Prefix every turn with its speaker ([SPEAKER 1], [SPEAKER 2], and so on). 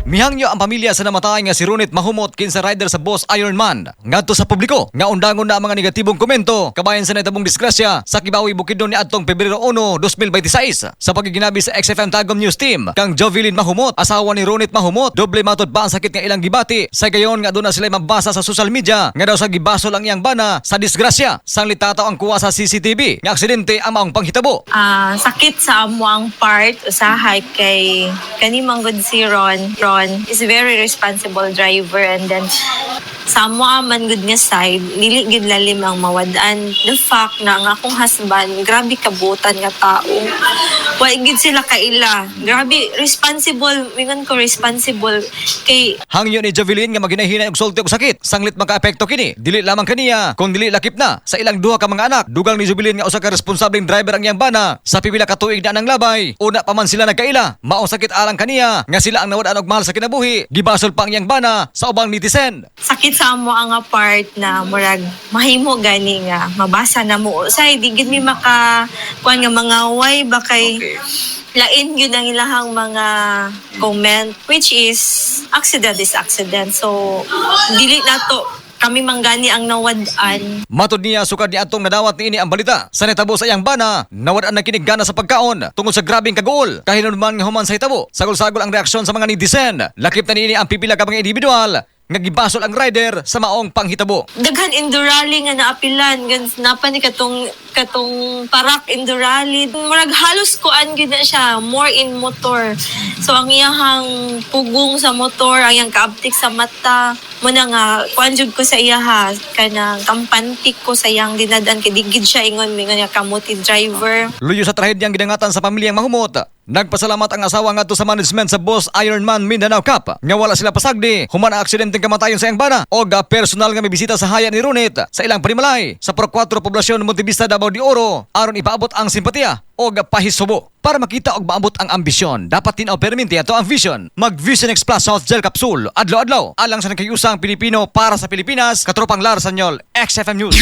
[SPEAKER 1] Mihangyo ang pamilya sa namatay nga si Ronit Mahumot, kinsa rider sa Boss Ironman. Ngadto sa publiko nga undangon na ang mga negatibong komento kabahin sa nahitabong disgrasya sa Kibawi, Bukidnon niadtong Pebrero 1, 2026. Sa pagiginabi sa XFM Tagum News Team kang Jovelyn Mahumot, asawa ni Ronit Mahumot, doble matod pa ang sakit nga ilang gibati sa gayon nga aduna sila mabasa sa social media nga daw sa gibasol ang iyang bana sa disgrasya. Sanglit tataw ang kuha sa CCTV nga aksidente ang maong panghitabo.
[SPEAKER 2] Ah, sakit sa amuang part usahay kay kani man gud si Ron. Ron is very responsible driver and then sa amoa man gud nga side, dili gid lalim ang mawad-an. The fact na ang akong husband, grabe kabutan nga tao. Wa gid sila kaila. Grabe responsible, mingon ko responsible kay
[SPEAKER 1] Hangyo ni Jovelyn nga maghinay-hinay og sulti og sakit. Sanglit makaapekto kini. Dili lamang kaniya, kung dili lakip na sa ilang duha ka mga anak. Dugang ni Jovelyn nga usa ka responsableng driver ang iyang bana sa pipila ka tuig na nang labay. Una pa man sila nagkaila. Mao sakit alang kaniya nga sila ang nawad-an og mahal sa kinabuhi. Gibasol pa ang iyang bana sa ubang netizen.
[SPEAKER 2] Sakit sa amo ang nga part na murag mahimo gani nga mabasa na mo say di gid mi maka kuan nga mga way ba kay lain gyud ang ilahang mga comment, which is accident is accident, so dili nato kami manggani ang nawad-an.
[SPEAKER 1] Matod niya, sukad ni atong nadawat niini ang balita sa nitabo sa iyang bana, nawad-an na kinig gana sa pagkaon tungod sa grabeng kaguol. Kahinumduman nga human sa hitabo, sagol-sagol ang reaksyon sa mga netizen. Lakip na niini ang pipila ka mga individual nga gibasol ang rider sa maong panghitabo.
[SPEAKER 2] Daghan Indurali nga naapilan gan napa ni katong katong parak Indurali, murag halos kuan gyud na siya, more in motor. So ang iyahang pugong sa motor, ang iyang kaabtik sa mata mo na nga kuan jud ko sa iyaha, kanang kampante ko sa iyang dinad-an kay di gid siya ingon mingon nga kamuti driver.
[SPEAKER 1] Luyo sa trahedyang gidangatan sa pamilyang Mahumot, nagpasalamat ang asawa ngadto sa management sa Boss Ironman Mindanao Cup nga wala sila pasagdi human ang aksidenteng kamatayon sa iyang bana og personal nga mibisita sa haya ni Ronit sa ilang panimalay sa Pro 4 Poblasyon, Montevista, Davao de Oro aron ipaabot ang simpatiya og pahisubo. Para makita og maabot ang ambisyon, dapat tin-aw perminti ato ang vision. Mag Vision X Plus Soft Gel Capsule, adlaw-adlaw, alang sa nagkayusang Pilipino para sa Pilipinas, Katropang Lar Sanyol, XFM News.